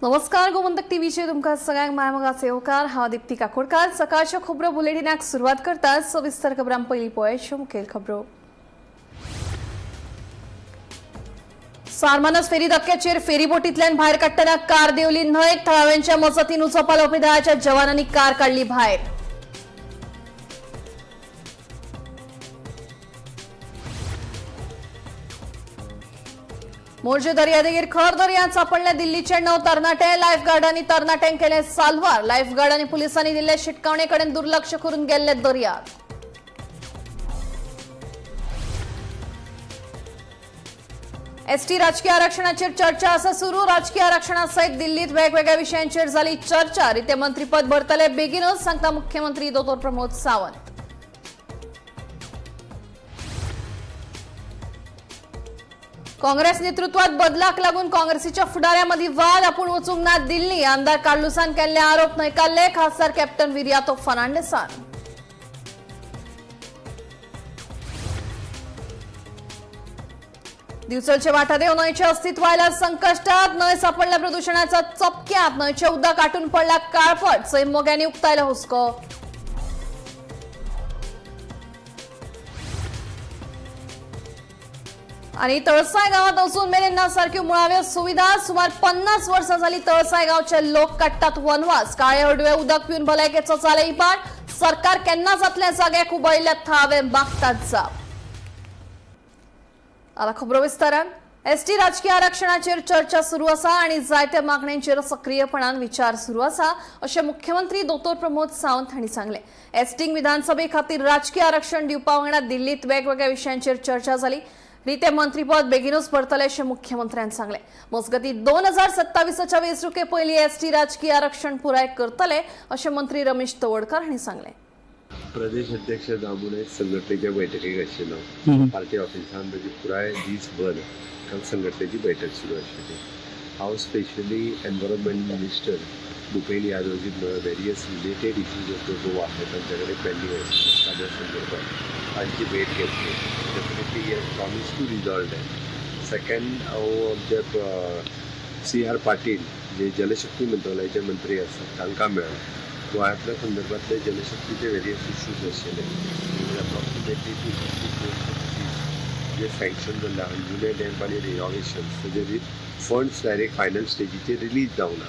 नमस्कार, गोमंतक टीव्हीचेर तुमकां सगळ्यांक मायमोगाचो येवकार. हांव दीप्ती काकोडकार. सकाळच्यो खबरो बुलेटिनाक सुरवात करतात. सविस्तर खबरां पयलीं पळयाच्यो मुखेल खबरो. सारमानस फेरी धक्क्याचेर फेरीबोटींतल्यान भायर काडटना कार देंवली न्हंयेक. थळाव्यांच्या मजतीन उजो पालोवपी दळाच्या जवानांनी कार काडली भायर. मोरजे दर्यादेगेर खर दर्यांत सापडले दिल्लीचे 9 तरणाटे. लायफगार्डांनी तरणाट्यांक केले साल्वार. लायफगार्ड आनी पुलिसांनी दिल्ले शिटकावणे कडेन दुर्लक्ष करून गेल्ले दर्यात. एसटी राजकीय आरक्षणाचेर चर्चा आसा सुरू. राजकीय आरक्षणा सयत दिल्लीत वेगवेगळ्या विशयांचेर जाली चर्चा. रिते मंत्रीपद भरतले बेगीनच, सांगता मुख्यमंत्री दोतोर प्रमोद सावंत. काँग्रेस नेतृत्वात बदलाक लागून काँग्रेसीच्या फुडाऱ्यांमदीं वाद. आपूण वचूंक ना दिल्ली, आमदार कार्लुसान केल्ले आरोप न्हयकारले खासदार कॅप्टन विरियातो फर्नांडीसान. दिवचलचे वाठादेव न्हंयचे अस्तित्व आयला संकश्टात. न्हंय सापडल्या प्रदुशणाच्या चपक्यात. न्हंयचे उदक आटून पडल्या काळपट. सैममोग्यांनी उक्तायला हुस्को. आणि तळसाय गावात अजून मेरेन ना सारख्यो मुळाव्यो सुविधा. सुमार 50 वर्सां जाली तळसाय गावचे लोक काडटात वनवास. काळे हळडुवे उदक पिवन भलायकेचो जाले इबाड. सरकार केन्ना जातल्या जाग्याक, उबायिल्ल्या थळावे मागतात जाप. आता खबरो विस्तारान. एसटी राजकीय आरक्षणाचेर चर्चा सुरू आसा आणि जायत्या मागण्यांचेर सक्रियपणान विचार सुरू आसा, अशें मुख्यमंत्री दोतोर प्रमोद सावंत हांणी सांगलें. एसटींक विधानसभे खातीर राजकीय आरक्षण दिवपा वांगडा दिल्लीत वेगवेगळ्या विशयांचेर चर्चा जाली. रिते मंत्रीपद बेगीनूच भरतले, अशें मुख्यमंत्र्यान सांगलें. मजगतीं, 2027च्या वेंचणुके पयलीं एसटी राजकीय आरक्षण पुराय करतले, अशें मंत्री रमेश तवडकर हांणी सांगलें. प्रदेश अध्यक्ष दामू नायक संघटनेच्या बैठकीक आशिल्लो. पार्टी ऑफिसान ताजी पुराय दीसभर काल संघटनेची बैठक सुरू आशिल्ली. हांव specially environment minister Bhupen Yadavji various related issues of the Goa हे तांच्या कडेन पेंडींग आशिल्ले, ताज्या संदर्भात तांची भेट घेतली. Definitely he has promise to resolve that. Second, हांव आमचे सी आर पाटील जे जलशक्ती मंत्रालयाचे मंत्री आसात तांकां मेळ्ळो. गोंयांतल्या संदर्भातले जलशक्तीचे वेरियस इश्यूज आशिल्ले. अप्रॉक्सिमेटली 250 क्रोर्स रुपीज जे सँक्शन जाल्ले अंजुणे डॅम आनी रिनोवेशन, ताजे फंड्स डायरेक्ट फायनल स्टेजीचेर रिलीज जावना,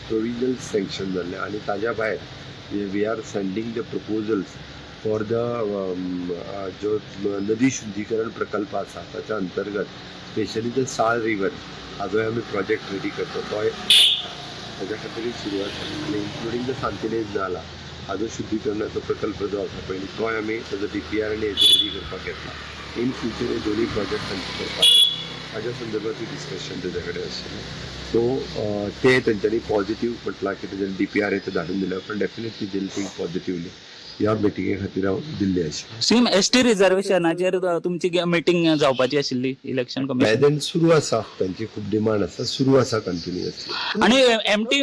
प्रोविजनल सँक्शन जाल्ले. आनी ताज्या भायर we are sending the proposals for the जो नदी शुद्धीकरण प्रकल्प आसा, ताच्या अंतर्गत स्पेशली the साळ रिवर हाजोय आमी प्रोजेक्ट रेडी करता, तोय ताज्या खातीरूय सुरवात जाली. आनी इन्क्लुडींग the Santinez नाला हाजो शुद्धीकरणाचो प्रकल्प जो आसा पयलीं, तोय आमी ताजो डीपीआर आनी हेजे रेडी करपाक घेतला. इन फ्युचर हे दोनूय प्रोजेक्ट तांचे करपाक, ताज्या संदर्भातूय डिस्कशन ताज्या कडेन आशिल्लें. सो ते तेंच्यांनी पॉझिटीव म्हटलां की तेजें डीपीआर हे ते धाडून दिल्या, पण डेफिनेटली देल थिंक पॉझिटिवली. ह्या मिटिंगे खातीर हांव दिल्ली आशिल्लें. सीएम, एसटी रिझर्वेशनाचेर तुमची मिटींग जावपाची आशिल्ली इलेक्शन कमिशन प्रेझेंट सुरू आसा. तांची खूब डिमांड आसा, सुरू आसा कंटिन्युअसली. आणि एमटी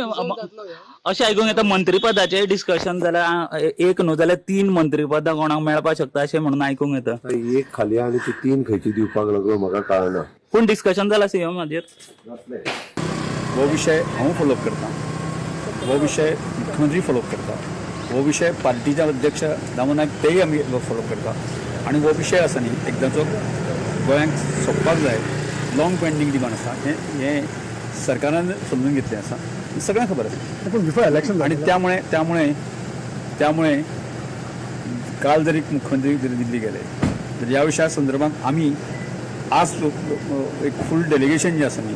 अशें आयकूंक येता, मंत्रीपदाचेर डिस्कशन जाल्यार एक न्हू जाल्यार तीन मंत्रीपदां कोणाक मेळपाक शकता अशें म्हणून आयकूंक येता. एक खाली आनी ती तीन खंयची दिवपाक लागलो म्हाका कळना. पूण डिस्कशन जाला सीएम हाजेर? जातलें. हो विशय हांव फॉलोअप करता, हो विशय मुख्यमंत्री फॉलोअप करता, हो विशय पार्टीचे अध्यक्ष दामू नायक तेय आमी फॉलोअप करता. आनी हो विशय आसा न्ही, एकदांचो गोंयांक सोंपपाक जाय. लॉंग पेंडींग डिमांड आसा. हें हें सरकारान समजून घेतलें आसा, सगळ्यांक खबर आसा. पूण बिफोर इलेक्शन. आणि त्यामुळे त्यामुळे त्यामुळे काल जरी मुख्यमंत्री जरी दिल्ली गेले तर ह्या विशया संदर्भात आमी आज एक फूल डेलिगेशन जें आसा न्ही,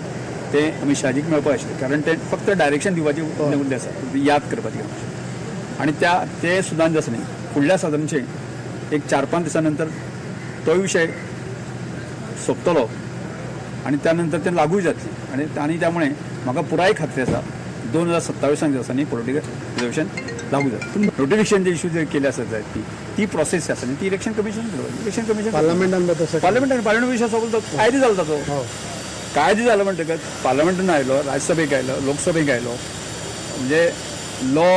तें अमीत शहाजीक मेळपाक आशिल्लें, कारण ते फक्त डायरेक्शन दिवपाचें उरलें आसा, याद करपाची. आणि त्या ते सुद्दां जे आसा न्ही, फुडल्या साधारणशे एक 4-5 दिसां नंतर तोय विशय सोंपतलो आणि त्यानंतर ते लागूय जातलें. आणि आनी त्यामुळे म्हाका पुराय खात्री आसा, 2027 जे आसा न्ही, पॉलिटिकल रिजर्वेशन लागू जाता. नोटिफिकेशन जे इश्यू जे केले आसा जाय, ती ती प्रोसेस आसा न्ही, ती इलेक्शन कमिशन, इलेक्शन कमिशन. पार्लमेंटान तशें पार्लमेंटान, पार्लमेंट विशय सोंपलो तो, कायदे जालो ताचो. कायदे जालो म्हणटकच पार्लमेंटान आयलो, राज्यसभेक आयलो, लोकसभेक आयलो, म्हणजे लॉ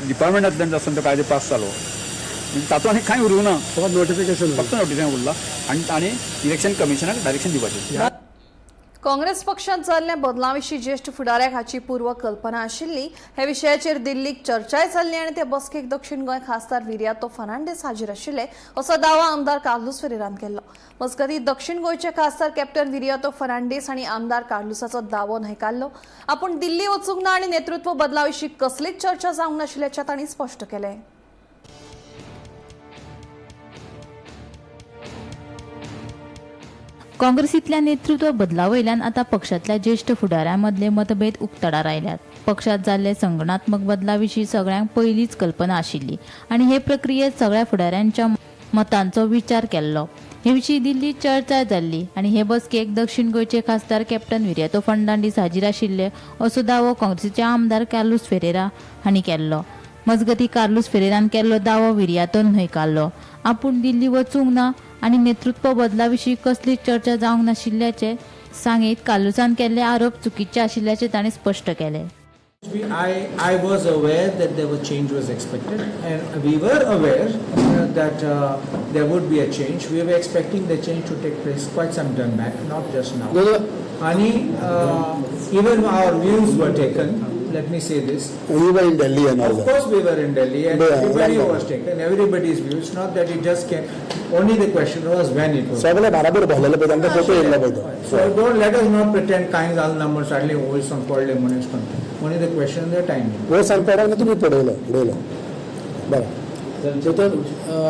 डिपार्टमेंटांतल्यान आसून तो कायदे पास जालो, म्हणजे तातूंत आनी कांय उरूंक ना. फकत नोटिफिकेशन. फक्त नोटिफिकेशन उरला आणि आणि इलेक्शन कमिशनाक डायरेक्शन दिवपाचें. काँग्रेस पक्षात जाल्ल्या बदलाविशीं ज्येश्ठ फुडाऱ्याक हाची पूर्व कल्पना आशिल्ली. हे विशयाचेर दिल्लीक चर्चाय जाल्ली आनी ते बसकेक दक्षिण गोंय खासदार विरियातो फर्नांडीस हाजीर आशिल्ले असो दावा आमदार कार्लुस फेरेरान केल्लो. मजगतीं, दक्षिण गोंयचे खासदार कॅप्टन विरियातो फर्नांडीस हांणी आमदार कार्लुसाचो दावो न्हयकारलो. आपूण दिल्ली वचूंक ना आनी नेतृत्व बदलाविशीं कसलीच चर्चा जावंक नाशिल्ल्याचें तांणी स्पश्ट केलें. काँग्रेसींतल्या नेतृत्व बदला वयल्यान आतां पक्षांतल्या ज्येश्ठ फुडाऱ्यां मदले मतभेद उक्ताडार आयल्यात. पक्षांत जाल्ले संघटनात्मक बदला विशीं सगळ्यांक पयलींच कल्पना आशिल्ली आनी हे प्रक्रियेंत सगळ्या फुडाऱ्यांच्या मतांचो विचार केल्लो. हे विशीं दिल्लीत चर्चा जाल्ली आनी हे बसकेक दक्षिण गोंयचे खासदार कॅप्टन विरियातो फर्नांडीस हाजीर आशिल्ले असो दावो काँग्रेसीचे आमदार कार्लूस फेरेरा हांणी केल्लो. मजगतीं, कार्लूस फेरेरान केल्लो दावो विरियातोन न्हयकारलो. आपूण दिल्ली वचूंक ना आनी नेतृत्व बदला विशीं कसलीच चर्चा जावंक नाशिल्ल्याचें सांगीत कार्लुसान केल्ले आरोप चुकीचे आशिल्ल्याचें तांणी स्पश्ट केलें. I was aware that there was change was expected, and we were aware that there would be a change. We were expecting the change to take place quite some time back, not just now. आणि even our views were taken. Let me say this. We were in Delhi and all Of that. course, we were in Delhi, and everybody yeah. was taken. Everybody's views. Not that it just came. Only the question was when it was. सगळे बराबर भरलेले पळय, तांकां photo येयल्लो पळय तो. So don't let us not pretend कांय जालें ना म्हूण साडली वयर सावन पडले म्हणून. Only the question the timing. वयर सावन पडोंक ना, तुमी पडयलो उडयलो बरें. दोतोर,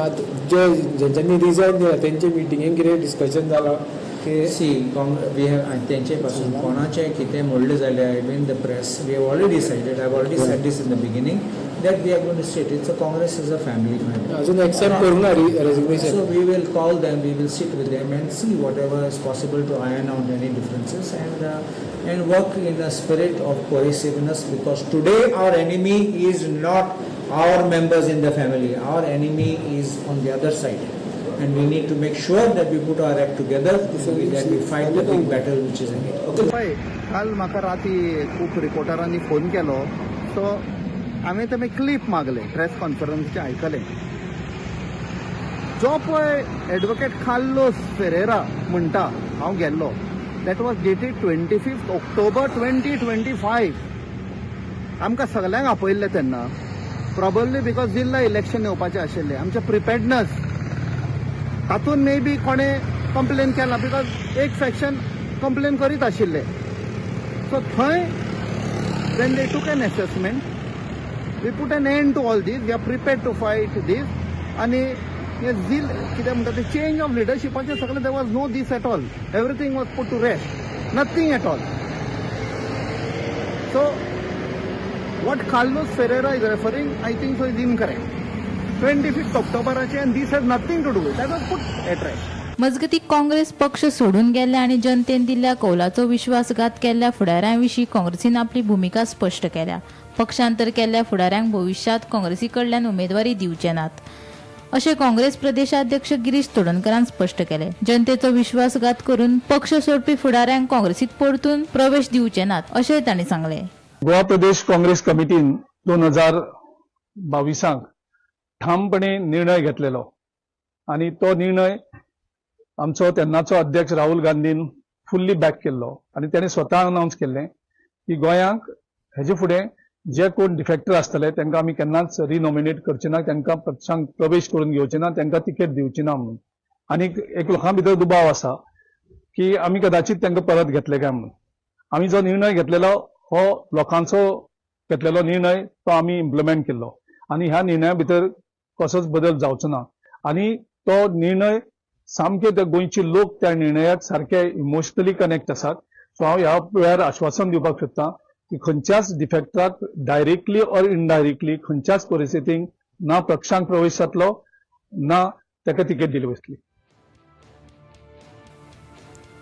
आतां जे जेंच्यांनी रिजायन दिला तेंचे मिटिंगेन कितें डिस्कशन जालां की सी, we have तेंचे पासून कोणाचें कितें म्हणलें जाल्यार, even the press, we have already decided, I already said this in the beginning, that we are going to state it's a Congress is a family family. अजून accept करूंक ना resignation? So we will call them, we will sit with them and see whatever is possible to iron out any differences and work in a spirit of cohesiveness, because today our enemy is not our members in the family, our enemy is on the other side. And we need to make sure that we put our act together, that we fight the big battle which is ahead. Okay. पळय, काल म्हाका राती खूब रिपोर्टरांनी phone केलो, so हांवें तेमी clip मागले, press कॉन्फरन्सचे आयकलें. जो पळय एडवोकेट कार्लोस फेरेरा म्हणटा हांव गेल्लो, that was dated 25th October 2025. आमकां सगल्यांक आपयल्लें तेन्ना, प्रोबेबली because जिल्ला इलेक्शन येवपाचें आशिल्लें, आमचें प्रिपेडनस तातूंत मे बी कोणें कंप्लेन केला, because एक फॅक्शन कंप्लेन करीत आशिल्ले. सो थंय when they took an assessment, we put an end to all this. We are prepared to fight this. आनी हे झील कितें म्हणटा ते चेंज ऑफ लिडरशिपाचें सगळें, there was no this at all. Everything was put to rest, nothing at all. So what Carlos Ferreira is referring, I think so, is incorrect. 25th ऑक्टोबराचे, and this has nothing to do with that, was put at rest. मजगतीं, काँग्रेस पक्ष सोडून गेल्ल्या आनी जनतेन दिल्ल्या कौलाचो विश्वासघात केल्ल्या फुडाऱ्यां विशीं काँग्रेसीन आपली भुमिका स्पश्ट केल्या. पक्षांतर केल्ल्या फुडाऱ्यांक भविश्यांत काँग्रेसी कडल्यान उमेदवारी दिवचे नात अशें काँग्रेस प्रदेशाध्यक्ष गिरीश चोडणकरान स्पश्ट केलें. जनतेचो विश्वासघात करून पक्ष सोडपी फुडाऱ्यांक काँग्रेसीत परतून प्रवेश दिवचे नात अशेंय तांणी सांगलें. गोवा प्रदेश काँग्रेस कमिटीन 2022 क ठामपणे निर्णय घेतलेलो आनी तो निर्णय आमचो तेन्नाचो अध्यक्ष राहुल गांधीन फुल्ली बॅक केल्लो आनी ताणें स्वता अनावन्स केल्लें की गोंयांक हेजे फुडें जे कोण डिफेक्टर आसतले तांकां आमी केन्नाच रिनॉमिनेट करचे ना, तांकां पक्षांक प्रवेश करून घेवचे ना, तांकां तिकेट दिवची ना म्हणून. आनी एक लोकां भितर दुबाव आसा की आमी कदाचित तांकां परत घेतले काय म्हणून. आमी जो निर्णय घेतलेलो हो लोकांचो घेतलेलो निर्णय, तो आमी इम्प्लिमेंट केल्लो आनी ह्या निर्णया भितर कसोच बदल जावचो ना. आनी तो निर्णय सामके ते गोंयचे लोक त्या निर्णयाक सारके इमोशनली कनेक्ट आसात. सो हांव ह्या वेळार आश्वासन दिवपाक सोदतां की खंयच्याच डिफेक्टराक डायरेक्टली ऑर इनडायरेक्टली खंयच्याच परिस्थितीक ना पक्षांक प्रवेश जातलो, ना ताका तिकेट दिली वतली.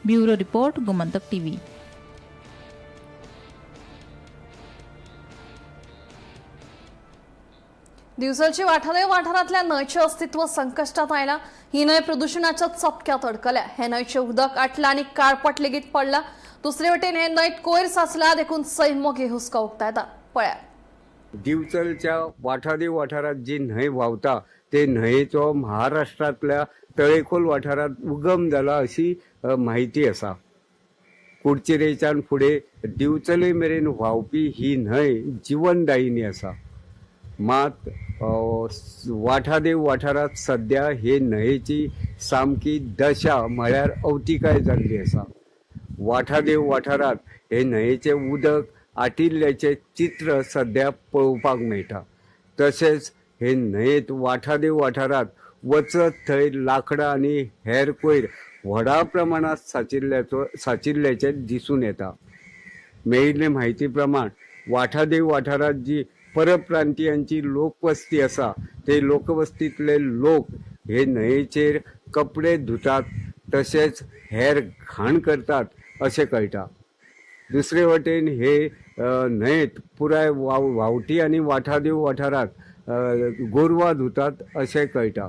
Bureau report, Gomantak TV. दिवचलची Vathadev वाठारांतल्या न्हंयचें अस्तित्व संकश्टात आयलां. ही न्हंय प्रदुशणाच्या चपक्यात अडकल्या. हे न्हंयचें उदक आटलां आनी काळपट लेगीत पडला. दुसरे वटेन हे न्हंयत कोयर साचला, देखून सैममोगी हुस्को उक्तायतात. पळयात. दिवचलच्या वाठादेव वाठारात जी न्हंय व्हांवता ते न्हंयेचो महाराष्ट्रांतल्या तळेखोल वाठारात उगम जाला अशी म्हायती आसा. कुडचिरेच्यान फुडें दिवचले मेरेन व्हांवपी ही न्हंय जिवनदायिनी आसा. मात वाठादेव वाठारांत सद्या हे न्हंयेची सामकी दशा म्हळ्यार अवतिकाय जाल्ली आसा. वाठादेव वाठारांत हे न्हंयेचें उदक आटिल्ल्याचें चित्र सद्या पळोवपाक मेळटा. तशेंच हे न्हंयेंत वाठादेव वाठारांत वचत थंय लांकडां आनी हेर कोयर व्हडा प्रमाणांत सांचिल्ल्याचें दिसून येता. मेळिल्ले म्हायती प्रमाण वाठादेव वाठारांत जी परप्रांतीयांची लोकवस्ती आसा ते लोकवस्तींतले लोक हे न्हंयेचेर कपडे धुतात तशेंच हेर घाण करतात अशें कळटा. दुसरे वटेन हे न्हंयेंत पुराय व्हांवटी आनी वाठादेव वाठारांत गोरवां धुतात अशें कळटा.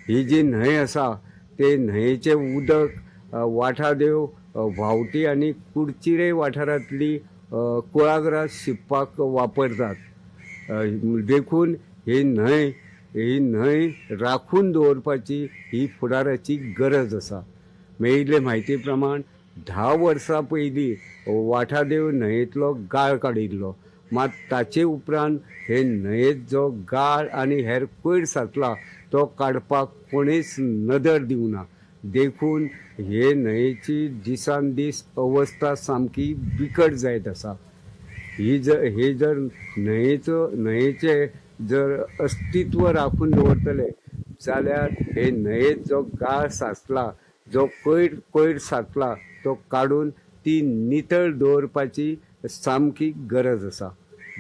ही जी न्हंय आसा ते न्हंयेचें उदक वाठादेव व्हांवटी आनी कुडचिरे वाठारांतली कुळागरां शिंपपाक वापरतात. देखून ही न्हंय राखून दवरपाची ही फुडाराची गरज आसा. मेळिल्ले म्हायती प्रमाण 10 वर्सां पयलीं वाठादेव न्हंयेंतलो गाळ काडिल्लो, मात ताचे उपरांत हे न्हंयेंत जो गाळ आनी हेर कोयर साचला तो काडपाक कोणेच नदर दिवना. देखून हे न्हंयेची दिसान दीस अवस्था सामकी बिकट जायत आसा. ही जर न्हंयेचें जर अस्तित्व राखून दवरतले जाल्यार हे न्हंयेंत जो गाळ साचला, जो कोयर साचला तो काडून ती नितळ दवरपाची सामकी गरज आसा.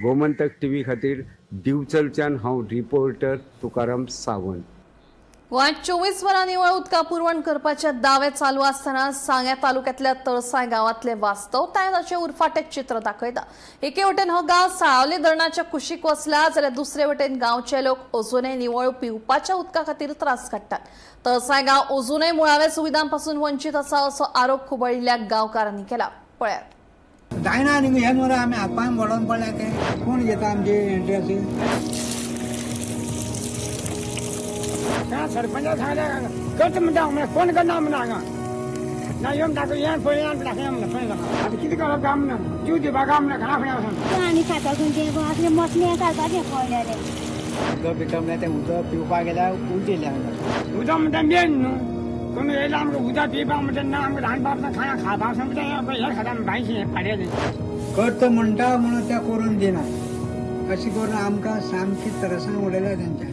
गोमंतक टीव्ही खातीर दिवचलच्यान हांव रिपोर्टर तुकाराम सावंत. गोंयांत 24 वरां निवळ उदका पुरवण करपाचे दावे चालू आसतना सांग्या तालुक्यांतल्या तळसाय गांवांतले वास्तवताय ताचें उरफाटें चित्र दाखयता. एके वटेन हो गांव साळावले धरणाच्या कुशीक वसला जाल्यार दुसरे वटेन गांवचे लोक अजूनय निवळ पिवपाच्या उदका खातीर त्रास काडटात. तळसाय गांव अजूनय मुळाव्या सुविधांपासून वंचीत आसा असो आरोप खुबळिल्ल्या गांवकारांनी केला. पळयात. जायना न्ही हे मरे आमी हात पांय मोडून पडल्या ते कोण घेता आमची एंट्रन्स. सरपंचा सांगल्या करता म्हणटा कोण करना म्हणटा हांगा ना येवन दाखय येवन पळय येवन दाखय म्हणटा पळय आतां कितें करप काय म्हणा जीव दिवपाक काय म्हणा घरा फुडें वचून आनी खाता तें असलें मसणें घालपाचें पडलेलें. उदक बिकम ना तें उदक पिवपाक गेल्यार उलटी येयल्या. उदक म्हणटा मेन न्हू कोण येयला आमकां उदक पिवपाक म्हणटा ना आमकां रांदपाक खाणा खावपाक म्हणटा हें खाता बायशी पाड्याचें करता म्हणटा म्हणून तें करून दिना. अशें करून आमकां सामकी त्रासान उडयल्या तेंच्यांनी.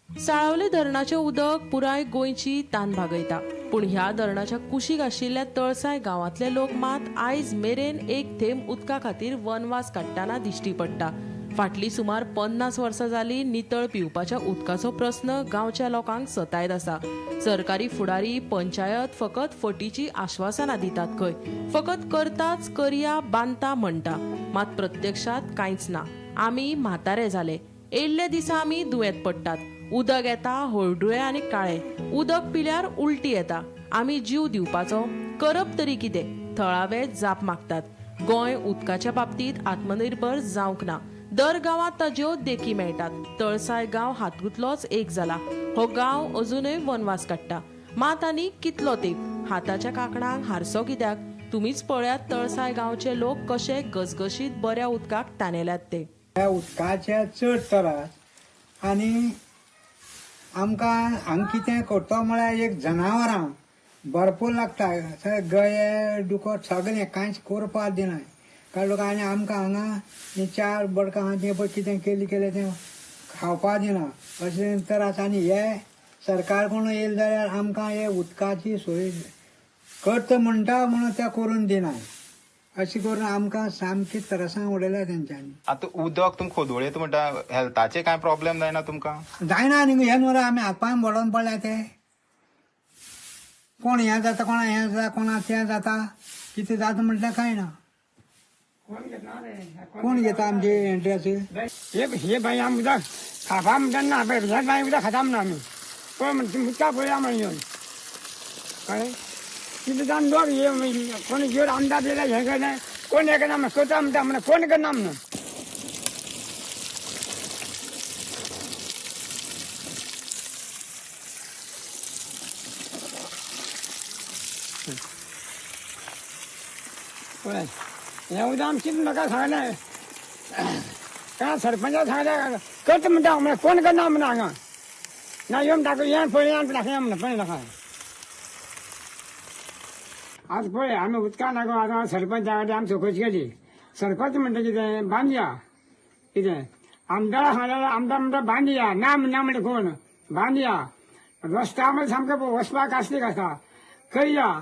साळावले धरणाचें उदक पुराय गोंयची तान भागयता, पूण ह्या धरणाच्या कुशीक आशिल्ल्या तळसाय गांवांतले लोक मात आयज मेरेन एक थेंब उदका खातीर वनवास काडटना दिश्टी पडटा. फाटलीं सुमार 50 वर्सां जालीं नितळ पिवपाच्या उदकाचो प्रस्न गांवच्या लोकांक सतायत आसा. सरकारी फुडारी, पंचायत फकत फटीची आश्वासनां दितात खंय, फकत करताच करया बांदता म्हणटा, मात प्रत्यक्षात कांयच ना. आमी म्हातारे जाले, येयल्ल्या दिसा आमी दुयेंत पडटात. उदक येता हळडुळें आनी काळें, उदक पिल्यार उलटी येता. आमी जीव दिवपाचो, करप तरी कितें? थळावे जाप मागतात. गोंय उदकाच्या बाबतींत आत्मनिर्भर जावंक ना. दर गांवांत ताज्यो देखी मेळटात. तळसाय गांव हातूंतलोच एक जाला. हो गांव अजूनय वनवास काडटा, मात आनी कितलो तेंप? हाताच्या कांकणांक हारसो कित्याक? तुमीच पळयात तळसाय गांवचे लोक कशे गसगशीत बऱ्या उदकाक तानेल्यात ते. ह्या उदकाचे चड त्रास आनी आमकां हांगा कितें करता म्हळ्यार एक जनावरां भरपूर लागता, गये दुकर सगळें कांयच करपाक दिना. कारण लोक आनी आमकां हांगा हीं 4 बडकां आहा तीं पळय कितें केली केलें तें खावपाक दिना अशें त्रास. आनी हे सरकार कोण येयले जाल्यार आमकां हे उदकाची सोय करता म्हणटा म्हणून तें करून दिना. अशें करून आमकां सामकी त्रासां उडयल्या तेंच्यांनी. आतां उदक तुमकां खोदोळ येता म्हणटा, हेल्थाचे कांय प्रॉब्लेम जायना तुमकां? जायना न्ही हे मरे आमी हात पांय मोडून पडल्या ते. कोण हें जाता, कोणा हें जाता, कोणा तें जाता, कितें जाता म्हटल्यार कांय ना. कोण घेता आमचे एंट्री? हे बाई आम उदक खापा म्हणटा ना, पळय ह्या बांय उदक खाता म्हणून आमी पळय म्हणटा उदका पळया म्हणून येवन कळ्ळें. कितें जावन लोक हे कोण घेवन आमदार दिला हें करना, कोण हें करना करता म्हणटा म्हणून कोण करना म्हणून. पळय हें उदक आमी कितें म्हाका सांगलें काय सरपंचा सांगलें करता म्हणटा म्हणून कोण करना म्हणून हांगा ना येवन दाखय येवन पळय येवन दाखय म्हणून पळय दाखय. आज पळय आमी उदकां लागून आतां सरपंचा कडेन आमी चवकशी केली. सरपंच म्हणटा कितें बांदया कितें, आमदारा सांगल्यार आमदार म्हणटा बांदया ना म्हणना म्हणटा कोण बांदया, रस्त्या म्हणजे सामकें वचपाक कासलीक आसा करया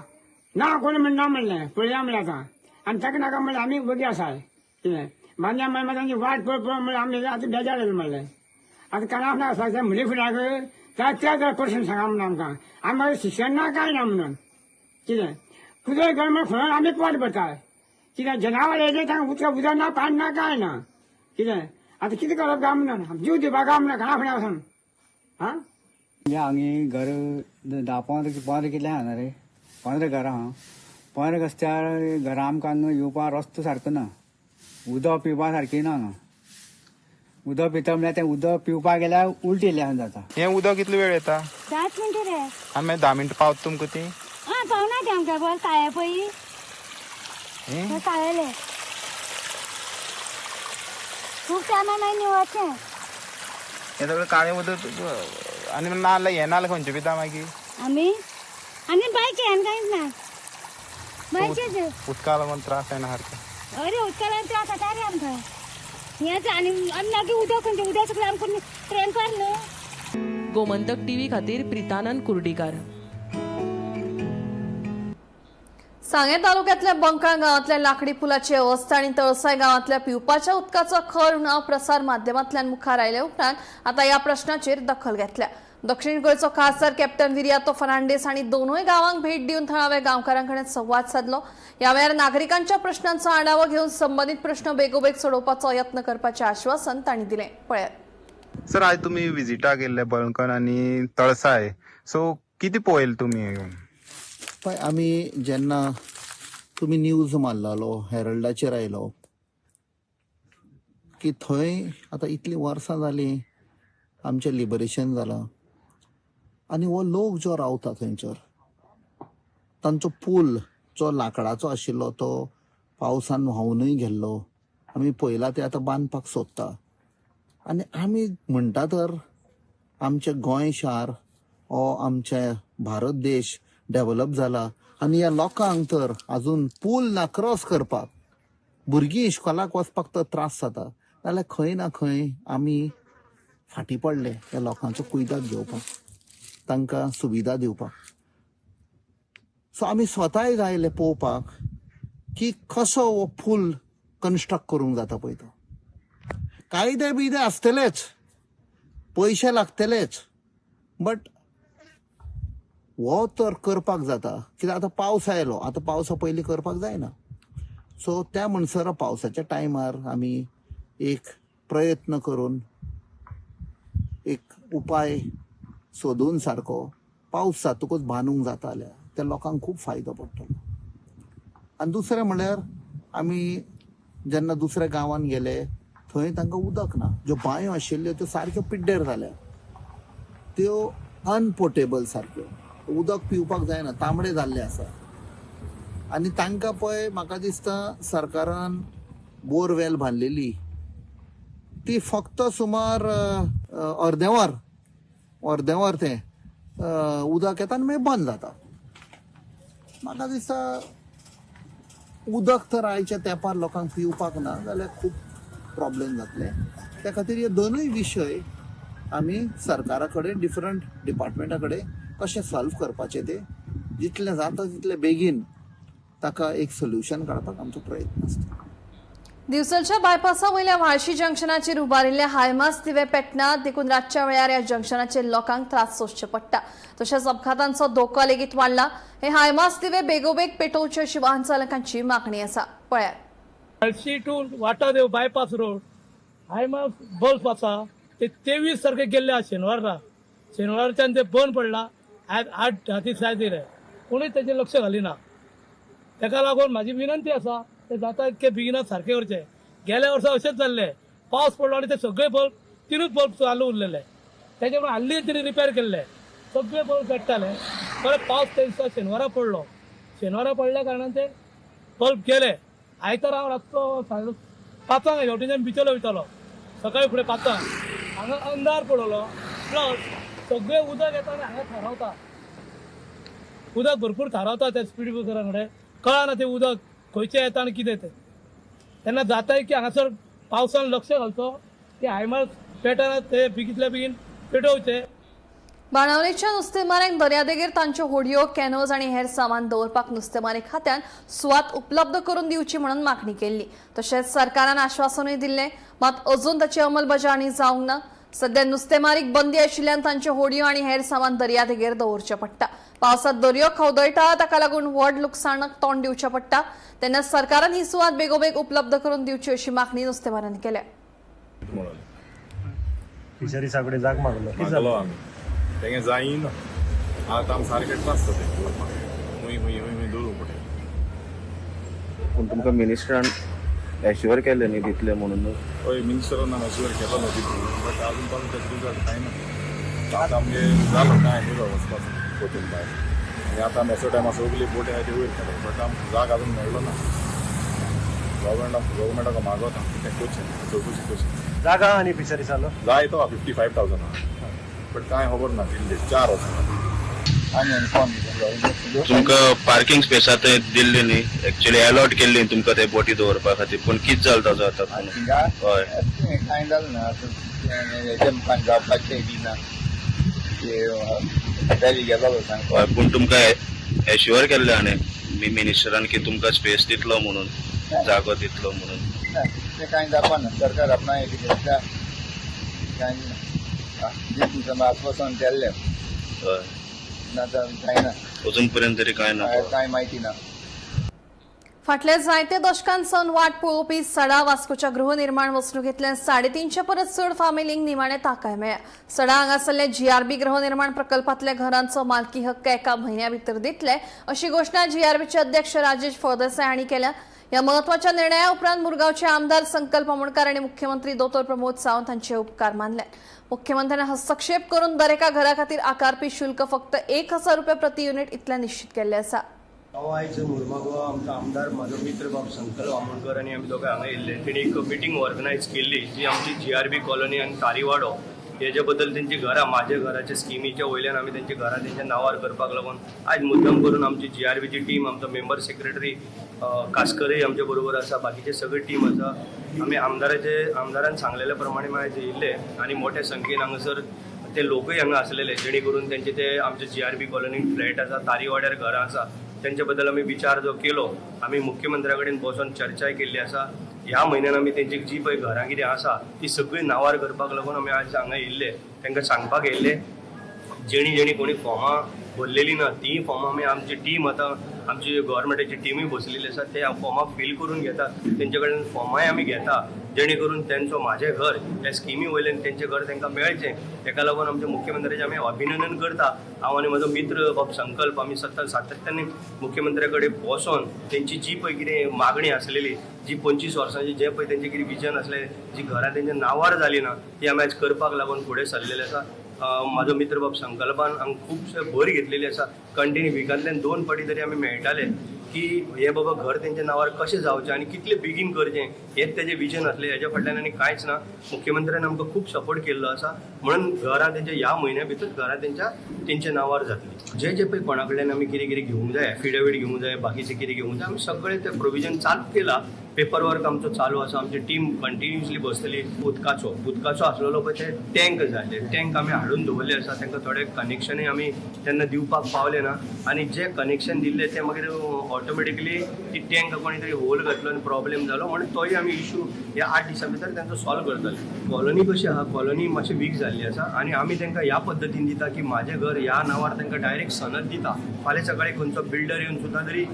ना कोण म्हणना म्हणलें पळया म्हणलें आतां. आनी ताका नाका म्हणलें आमी वगी आसाय कितें बांदया म्हणल्यार तांची वाट पळय पळय म्हणल्यार आमी आतां बेजार येयलें म्हणलें. आतां कानाक ना वचपाक जाय म्हणली फुडाक त्या त्या प्रश्न सांगा म्हणून आमकां आमी मागीर शिक्षण ना कांय ना म्हणून कितें कुदळ कर म्हण खंय आमी पोट भरता कितें जनावर येयलें तांकां उदक उदक ना पाणी ना कांय ना कितें आतां कितें करप काय म्हणून जीव दिवपाक काय म्हणून घरा फुडें वचून. आं म्हणजे हांगे घर 10 15 कितले आहा रे, 15 घरां आहा. 15 रस्त्यार घरां आमकां न्हू येवपा रस्तो सारको ना, उदक पिवपा सारकें ना हांगा. उदक पिता म्हणल्यार तें उदक पिवपाक गेल्यार उलटी येयल्ल्या जाता. हें उदक कितलो वेळ येता? 10 मिनटां रे. आनी मागीर 10 मिनटां पावता तुमकां ती? आं पावना तें आमकां बरें काळे पळय काळेले खूब टायमा मागीर निवळचें हें सगळें काळें उदक. आनी नाल्ल हें नाल्ल खंयचें पिता मागीर आमी? आनी बांयचें आनी कांयच ना, बांयचेंच. उदका लागून त्रास जायना सारकें? अरे उदका लागून त्रास जाता रे आमकां हेंच. आनी आनी मागीर उदक खंयचें उदक सगळें आमकां ट्रेनकार न्हू. गोमंतक टीव्ही खातीर प्रितानंद कुर्डीकार. सांगें तालुक्यांतल्या बंकाळ गांवांतल्या लाकडी पुलाची अवस्था आनी तळसाय गांवांतल्या पिवपाच्या उदकाचो खर उणाव प्रसार माध्यमांतल्यान मुखार आयले उपरांत आतां ह्या प्रश्नाचेर दखल घेतल्या. दक्षिण गोंयचो खासदार कॅप्टन विरियातो फर्नांडीस हांणी दोनूय गांवांक भेट दिवन थळाव्या गांवकारां कडेन संवाद सादलो. ह्या वेळार नागरिकांच्या प्रश्नांचो आढावो घेवन संबंदीत प्रश्न बेगोबेग सोडोवपाचो यत्न करपाचें आश्वासन तांणी दिलें. पळयात. सर, आज तुमी विजिटाक गेल्ले बळकण आनी तळसाय, सो कितें पळयलें तुमी येवन? पळय आमी जेन्ना तुमी न्यूज मारलेलो हेरल्डाचेर आयलो की थंय आतां इतलीं वर्सां जालीं आमचें लिबरेशन जालां आनी हो लोक जो रावता थंयसर तांचो पूल जो लांकडाचो आशिल्लो तो पावसान व्हांवनूय गेल्लो. आमी पळयला ते आतां बांदपाक सोदता. आनी आमी म्हणटा तर आमचें गोंय शार हो आमचें भारत देश डेवलप जाला आनी ह्या लोकांक तर अजून पूल ना क्रॉस करपाक, भुरगीं इश्कोलाक वचपाक तर त्रास जाता. जाल्यार खंय ना खंय आमी फाटीं पडले ह्या लोकांचो कुयदाद घेवपाक, तांकां सुविधा दिवपाक. सो आमी स्वताय आयले पळोवपाक की कसो हो पूल कन्स्ट्रक्ट करूंक जाता पळय तो. कायदे बियदे आसतलेच, पयशे लागतलेच, बट हो तर करपाक जाता. कित्याक आतां पावस आयलो, आतां पावसा पयलीं करपाक जायना. सो त्या म्हणसर पावसाच्या टायमार आमी एक प्रयत्न करून एक उपाय सोदून सारको पावस जातकूच बांदूंक जाता जाल्यार त्या लोकांक खूब फायदो पडटलो. आनी दुसरें म्हणल्यार आमी जेन्ना दुसऱ्या गांवांत गेले थंय तांकां उदक ना. ज्यो बांयो आशिल्ल्यो त्यो सारक्यो पिड्ड्यार जाल्या, त्यो अनपोर्टेबल सारक्यो, उदक पिवपाक जायना, तांबडे जाल्ले आसा. आनी तांकां पळय म्हाका दिसता सरकारान बोरवेल बांदलेली ती फक्त सुमार अर्दें वर तें उदक येता आनी मागीर बंद जाता. म्हाका दिसता उदक तर आयच्या तेंपार लोकांक पिवपाक ना जाल्यार खूब प्रॉब्लेम जातले. त्या खातीर हे दोनूय विशय आमी सरकारा कडेन डिफरंट डिपार्टमेंटा कडेन कशें सॉल्व करपाचें तें जितलें जाता तितलें बेगीन ताका एक सोल्युशन काडपाक आमचो प्रयत्न आसता. दिवचलच्या बायपासा वयल्या व्हाळशी जंक्शनाचेर उबारिल्ले हायमास दिवे पेटनात देखून रातच्या वेळार ह्या जंक्शनाचेर लोकांक त्रास सोंसचे पडटा. तशेंच अपघातांचो धोको लेगीत वाडला. हे हायमास दिवे बेगोबेग पेटोवचे अशी वाहन चालकांची मागणी आसा. पळयात. Palshi to Vatadev bypass road high mast bulb आसा ते 23 सारखे गेल्ले आसा शेनवारा. शेनवारच्यान ते बंद पडला. आयज 8-10 दीस जायत येयले, कोणूय तेजेर लक्ष घालिना. तेका लागून म्हाजी विनंती आसा ते जाता इतके बेगिनात सारकें करचें. गेल्या वर्सा अशेंच जाल्लें, पावस पडलो आनी ते सगळे बल्ब, 3 बल्ब चालू उरलेले. तेजे म्हणून हाल्ली तेणी रिपेर केल्ले, सगळे बल्ब पेट्टाले. परत पावस त्या दिसा शेनवारा पडलो. शेनवारा पडल्या कारणान ते बल्ब गेले. आयतारा हांव रातचो 5 हेवटेच्यान बिचोले वयतालो, सकाळी फुडें 5. हांगा अंधार पडलो, प्लस सगळें उदक येता आनी हांगा थारावता. उदक भरपूर थारावता त्या स्पीड ब्रेकरा कडेन. कळना तें उदक खंयचें येता आनी कितें तें. तेन्ना जाताय की हांगासर पावसान लक्ष घालचो की हायमार्क पेटना ते बेगींतल्या बेगीन पेटोवचे. बाणावलेच्या नुस्तेमाऱ्यांक दर्यादेगेर तांच्यो होडयो, कॅनोज आनी हेर सामान दवरपाक नुस्तेमारी खात्यान सुवात उपलब्ध करून दिवची म्हणून मागणी केल्ली. तशेंच सरकारान आश्वासनूय दिल्लें, मात अजून ताची अंमलबजावणी जावंक ना. सध्या नुस्तेमारीक बंदी आशिल्ल्यान तांच्यो होडयो आनी हेर सामान दर्यादेगेर दवरचें पडटा. पावसात दर्यो खवदळटा, ताका लागून व्हड लुकसाणाक तोंड दिवचें पडटा. तेन्ना सरकारान ही सुवात बेगोबेग उपलब्ध करून दिवची अशी मागणी नुस्तेमाऱ्यांनी केल्या. फिशरीसा कडेन जाग मागलो. मागलो आमी, तेंगे जायना. आतां आमी सारकें त्रास जाता दवरपाक. हुंय हुंय हुंय हुंय दवरूं पडटा. पूण तुमकां मिनिस्टरान एश्युअर केल्लें न्ही दितले म्हणून? हय, मिनिस्टरान एश्युअर केलो न्हू दितले, बट अजून पासून तेजो रिजल्ट कांय ना. आतां आमगे जालो टायम येयलो वचपाचो बोटीन भायर, आनी आतां आमी असो टायमार सगली बोटी आहाय ती वयर काडले, बट आमकां जाग अजून मेळ्ळो ना. गव्हर्मेंटाक मागोता तें करचें, चवकशी करची. जागा आनी फिशरीसालो जाय तो 55,000 आहा, बट कांय खबर ना. दिल्ली 4 वर्सां. तुमकां पार्किंग स्पेसा थंय दिल्ली न्ही, एक्चुअली अलॉट केल्ली तुमकां ते बोटी दवरपा खातीर, पूण कितें जालें ताजो आतां? हय, कांय जालें ना. हेजे मुखार जावपाचें बी ना. गेलो. हय, पूण तुमकां एश्युअर केल्लें हाणें मिनिस्टरान की तुमकां स्पेस दितलो म्हणून, जागो दितलो म्हणून. तें कांय जावपा ना. सरकार आपणाय कितें कांय ना, आश्वासन केल्लें. हय, ना तर कांय ना. अजून पर्यंत तरी कांय ना. कांय म्हायती ना. फाटल्या जायत्या दशकांसावन वाट पळोवपी सडा वास्कोच्या गृहनिर्माण वसणुकेंतल्या 350 परस चड फामिलींक निमाणे ताकाय मेळ्ळ्या. सडा हांगासरल्या जीआरबी गृहनिर्माण प्रकल्पांतल्या घरांचो मालकी हक्क एका म्हयन्या भितर दितले अशी घोशणा जीआरबीचे अध्यक्ष राजेश फळदेसाय हांणी केल्या. ह्या म्हत्वाच्या निर्णया उपरांत मुरगांवचे आमदार संकल्प आमोणकार आनी मुख्यमंत्री दोतोर प्रमोद सावंत हांचे उपकार मानले. मुख्यमंत्र्यांनी हस्तक्षेप करून दरेका घरा खातीर आकारपी शुल्क फक्त 1,000 रुपये प्रति युनिट इतलें निश्चित केल्लें आसा. हांव आयज मुर्मागोवा आमचो आमदार म्हाजो मित्र बाब संकल्प आमोणकर आनी आमी दोगांय हांगा येयल्ले. तेणी एक मिटींग ऑर्गनायज केल्ली जी आमची जीआरबी कॉलनी आनी तारीवाडो हेजे बद्दल, तेंची घरां माझ्या घराच्या स्किमीच्या वयल्यान आमी तेंची घरां तेंच्या नांवार करपाक लागून आयज मुद्दम करून आमची जीआरबीची टीम, आमचो मेंबर सेक्रेटरी कास्करय आमचे बरोबर आसा, बाकीचे सगळे टीम आसा. आमी आमदारान सांगलेल्या प्रमाणे आयज येयल्ले आनी मोठ्या संख्येन हांगासर ते लोकूय हांगा आसलेले, जेणे करून तेंचे ते आमचे जीआरबी कॉलनीन फ्लॅट आसा, तारीवाड्यार घरां आसा, तेंचे बद्दल आमी विचार जो केलो, आमी मुख्यमंत्र्या कडेन बसून चर्चाय केल्ली आसा. ह्या म्हयन्यान आमी तेंची जी पळय घरां कितें आसा ती सगळीं नांवार करपाक लागून आमी आज हांगा येयल्ले, तांकां सांगपाक येयल्ले. जेणी जेणी कोणी फॉर्मां भरलेली ना ती फॉर्मां आमी आमची टीम आतां आमची गव्हर्मेंटाची टिमूय बसलेली आसा, ते फॉर्मां फील करून घेतात, तेंचे कडेन फॉर्मांय आमी घेता, जेणे करून तेंचो म्हाजें घर ह्या स्किमी वयल्यान तेंचें घर तांकां मेळचें. तेका लागून आमच्या मुख्यमंत्र्याचें आमी अभिनंदन करता. हांव आनी म्हजो मित्र बाब संकल्प आमी सातत्यान मुख्यमंत्र्या कडेन बसोन तेंची जी पळय कितें मागणी आसलेली, जी 25 वर्सांची जे पळय तेंचें कितें विजन आसलें, जी घरां तेंच्या नांवार जाली ना ती आमी आयज करपाक लागून फुडें सरलेले आसा. म्हाजो मित्र बाब संकल्पान हांगा खुबशे भर घेतलेली आसा. कंटिन्यू विकांतल्यान 2 फावटी तरी आमी मेळटाले की हे बाबा घर तेंच्या नांवार कशें जावचें आनी कितलें बेगीन करचें हेंच तेजें विजन आसलें. हेज्या फाटल्यान आनी कांयच ना. मुख्यमंत्र्यान आमकां खूब सपोर्ट केल्लो आसा म्हणून घरां तेंच्या ह्या म्हयन्या भितर घरां तेंच्या नांवार जातलीं. जे जे पळय कोणा कडल्यान आमी कितें कितें घेवंक जाय, एफिडेवीट घेवंक जाय, बाकीचें कितें घेवंक जाय, आमी सगळें तें प्रोविजन चालू केलां. पेपर वर्क आमचो चालू आसा, आमची टीम कंटिन्युअसली बसतली. उदकाचो आसलेलो पळय ते टँक जाय, टँक आमी हाडून दवरले आसा. तांकां थोडे कनेक्शनूय आमी तेन्ना दिवपाक पावले ना आनी जे कनेक्शन दिल्ले ते मागीर ऑटोमॅटिकली ती टँक कोणी तरी होल घातलो आनी प्रॉब्लेम जालो म्हणून तोय आमी इशू ह्या 8 दिसां भितर तांचो सॉल्व करतले. कॉलनी कशी आहा, कॉलनी मातशी वीक जाल्ली आसा आनी आमी तांकां ह्या पद्दतीन दिता की म्हाजें घर ह्या नांवार तांकां डायरेक्ट सनद दिता. फाल्यां सकाळी खंयचो बिल्डर येवन सुद्दां तरी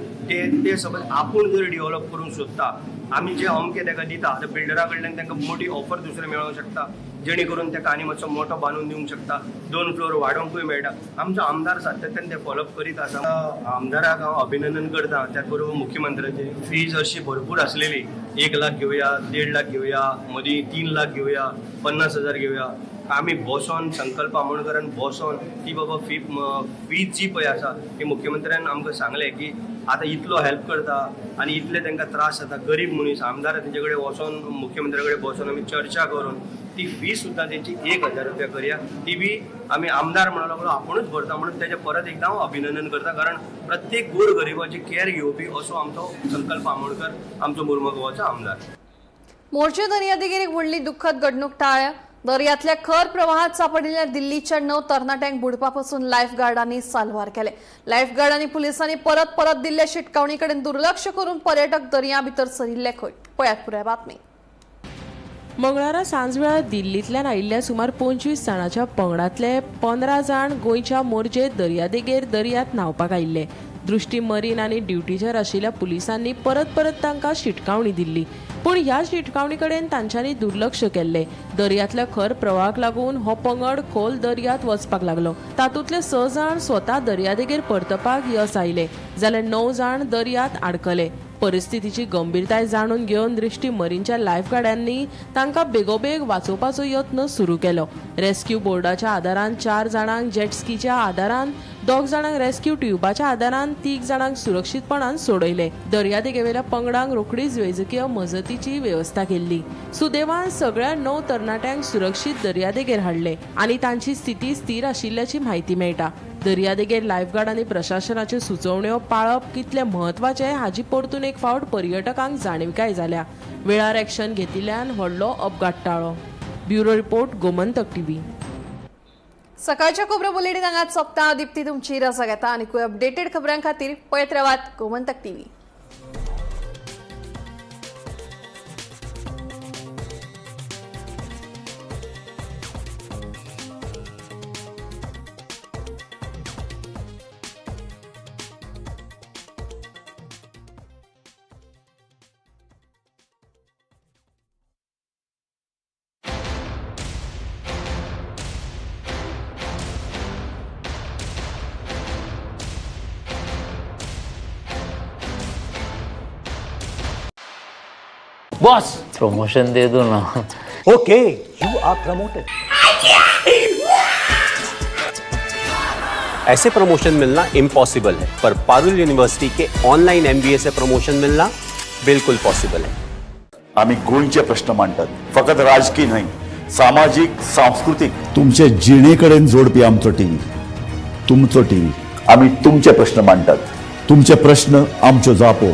ते समज आपूण जर डिवॉलप करूंक सोदता, आमी जे अमके ताका दिता आतां बिल्डरा कडल्यान तांकां मोटी ऑफर दुसरें मेळोंक शकता, जेणे करून ताका आनी मातसो मोटो बांदून दिवंक शकता, 2 फ्लोर वाडोवंकूय मेळटा. आमचो आमदार सातत्यान ते फॉलोअप करीत आसा. आमदाराक हांव अभिनंदन करता, त्याच बरोबर मुख्यमंत्र्याचे. फीज अशी भरपूर आसलेली, 1 लाख घेवया, 1.5 लाख घेवया, मदीं 3 लाख घेवया, 50,000 घेवया. आमी बसोन संकल्प आमोणकरान बसोन ती बाबा फीज जी पळय आसा ती मुख्यमंत्र्यान आमकां सांगलें की आतां इतलो हेल्प करता आनी इतले तांकां त्रास जाता, गरीब मनीस आमदार तेंचे कडेन वचोन मुख्यमंत्र्या कडेन बसोन आमी चर्चा करून ती फी सुद्दां तेंची 1,000 रुपया करया, ती बी आमी आमदार म्हणून लागलो आपुणूच भरता म्हणून तेजें परत एकदां हांव अभिनंदन करता, कारण प्रत्येक गोर गरिबाची कॅर घेवपी असो आमचो संकल्प आमोणकर आमचो मुर्मगांवाचो आमदार. मोरजे दर्यादेगेर एक व्हडली दुःखद घडणूक टाळ्या. दर्यांतल्या खर प्रवाहात सापडिल्ल्या दिल्लीच्या 9 तरणाट्यांक बुडपापासून लायफगार्डांनी साल्वार केले. लायफगार्ड आनी पुलिसांनी परत परत दिल्ल्या शिटकावणी कडेन दुर्लक्ष करून पर्यटक दर्या भितर सरिल्ले खंय. पळयात पुराय बातमी. मंगळारा सांजवेळार दिल्लींतल्यान आयिल्ल्या सुमार 25 जाणांच्या पंगडांतले 15 जाण गोंयच्या मोरजे दर्यादेगेर दर्यांत न्हांवपाक आयिल्ले. दृश्टी मरीन आनी ड्युटीचेर आशिल्ल्या पुलिसांनी परत परत तांकां शिटकावणी दिल्ली, पूण ह्या शिटकावणी कडेन तांच्यांनी दुर्लक्ष केल्लें. दर्यांतल्या खर प्रवाहाक लागून हो पंगड खोल दर्यांत वचपाक लागलो. तातूंतले 6 जाण स्वता दर्यादेगेर परतपाक यस आयले, जाल्यार 9 जाण दर्यांत आडकले. परिस्थितीची गंभीरताय जाणून घेवन दृश्टी मरीनच्या लायफगार्डांनी तांकां बेगोबेग वाचोवपाचो यत्न सुरू केलो. रेस्क्यू बोर्डाच्या आदारान 4 जाणांक जेटस्कीच्या आदारान, 2 जाणांक रेस्क्यू ट्युबाच्या आदारान, 3 जाणांक सुरक्षीतपणान सोडयले. दर्यादेगेवेल्या पंगडांक रोखडीच वैजकीय मजतीची वेवस्था केल्ली. सुदैवान सगळ्या 9 तरणाट्यांक सुरक्षीत दर्यादेगेर हाडले आनी तांची स्थिती स्थिर आशिल्ल्याची म्हायती मेळटा. दर्यादेगेर लायफगार्ड आनी प्रशासनाच्यो सुचोवण्यो पाळप कितलें म्हत्वाचें हाची परतून एक फावट पर्यटकांक जाणविकाय जाल्या. वेळार एक्शन घेतिल्ल्यान व्हडलो अपघात टाळ्ळो. Bureau report, Gomantak TV. सकाळच्या खबरो बुलेटीन हांगाच सोंपता. दीप्ती तुमची रजा घेता आनी अपडेटेड खबरां खातीर पळयत रावात गोमंतक टीव्ही. बॉस प्रमोशन दे दो ना. Okay, you are promoted. ऐसे प्रमोशन मिलना इम्पॉसिबल है, पर पारुल यूनिवर्सिटी के ऑनलाइन एमबीए से प्रमोशन मिलना बिल्कुल पॉसिबल है. आम्ही गोंयचे प्रश्न मांडतात, फकत राजकीय न्हय, सामाजीक, सांस्कृतीक. तुमचे जिणेकडेन जोडपी आमचो टीव्ही, तुमचो टीव्ही. आम्ही तुमचे प्रश्न मांडतात, तुमचे प्रश्न आमच्यो जापो.